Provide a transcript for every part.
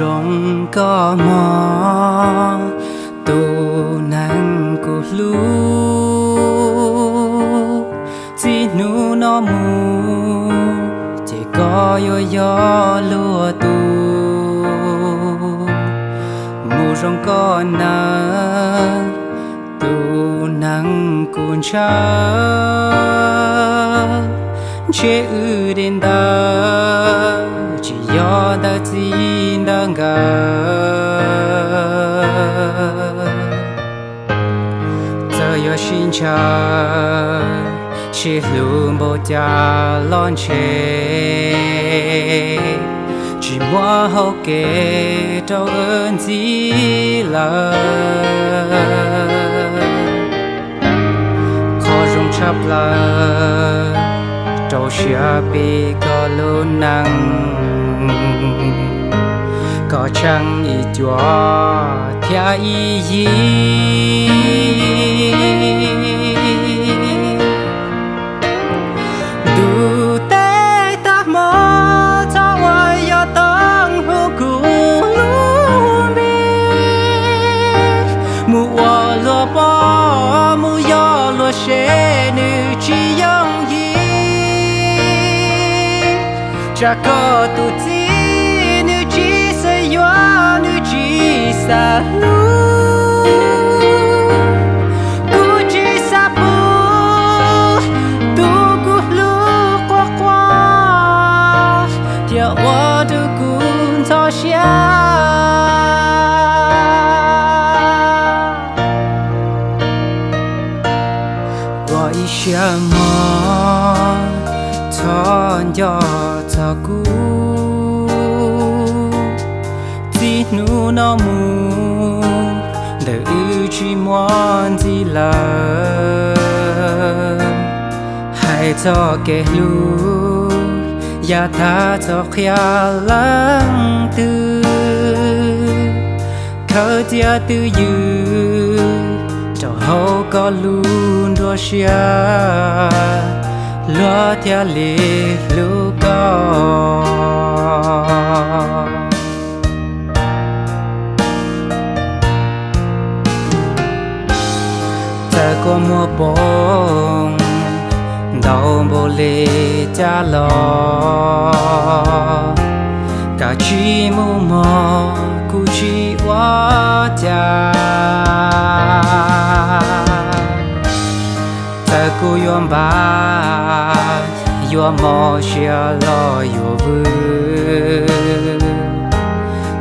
Zoo koj mog, tus neeg kuv hlub, txij hnub no mus ces koj yuav yog luag tus. Mus zoo koj nawb, tus neeg kuv ntshaw, ntshe wb de ntawd tsis yog ntawv txij ntawv nkawm. Txawm yuav sib ntshaw, sib hlub npaum cas los ntshe tsis muaj hauv kev rau wb ntxiv lawm. Qhov zoo tshaj plaws rau siab peb koj lub neej, koj tsheej ib cuab thiab ib yig. Ntuj tej tag hmo, txhob ua yog toog hu kuv lub npe mus ua luag pog, mus yog luag sev, nws tsis yooj yim. Tsam koj tus txiv nws tsis xav yuav, nws tsis xav hlub, kuv tsis xav pub tus kuv hlub quaj quaj thiab ua rau kuv ntxhov siab. Ua ib siab mog, txhob nco txog kuv. Txij hnub no mus ntawm wb tsis muaj ntxiv lawm. Hais txog kev hlub, yav tag txhob qhia leej twg, khawb txiaj twj ywm rau hauv koj lub nruab siab, luag thiaj li hlub koj. Txawm kua muag poob ntau npaum li cas los, kav tsij mus mog, kuv tsis ua cas. Txawm kuv yuav npam, yuav mob siab los yuav vwm,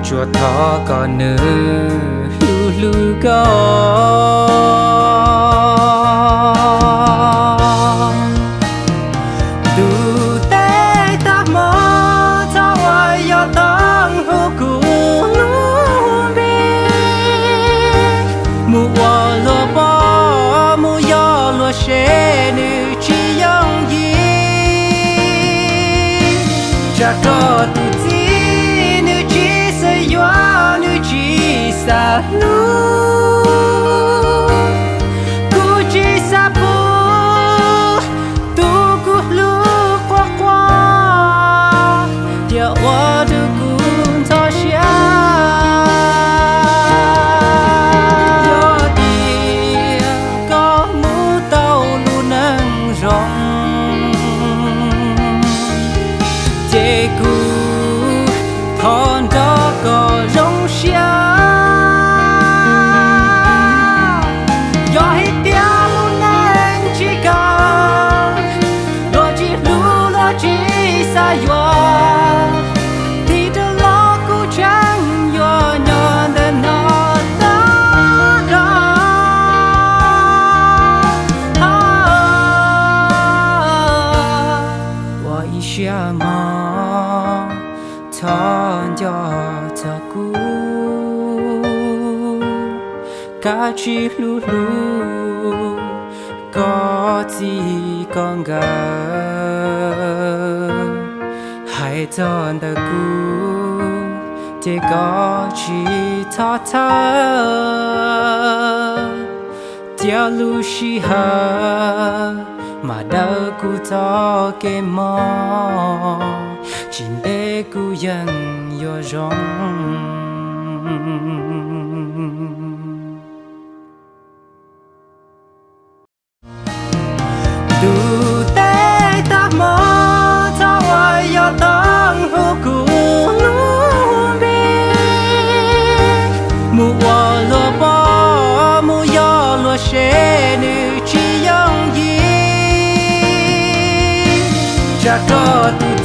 tsuas thov kom nws hlub hlub koj. Ntuj tej tag hmo, txhob ua yog toog hu kuv lub npe mus ua luag pog, mus yog luag sev, nws tsis yooj yim. Tsam koj tus txiv nws tsis xav yuav, nws tsis xav hlub, kuv tsis xav pub tus kuv hlub quaj quaj thiab ua rau kuv ntxhov siab. Yog tias koj mus tau lub neej zoo, ces kuv thov nrog koj zoo siab. Yog hais tias lub neej tsis kam, luag tsis hlub luag tsis xav yuav, tig rov los kuv tseem yuav nyob ntawm no tag nrho. Ua ib siab mog, txhob nco txog kuv, kav tsij hlub hlub koj txij koj nkawm. Hais txog ntawm kuv ces koj tsis txhob txhawj, cia lub sij hawm mam daws kuv txoj kev mob. Tsis ntev kuv yeej yuav zoo. Tus teb tag hmo txhob ua yog toog hu kuv lub npe, mus ua luag pog mus yog luag sev nws tsis yooj yim. Tsam koj tus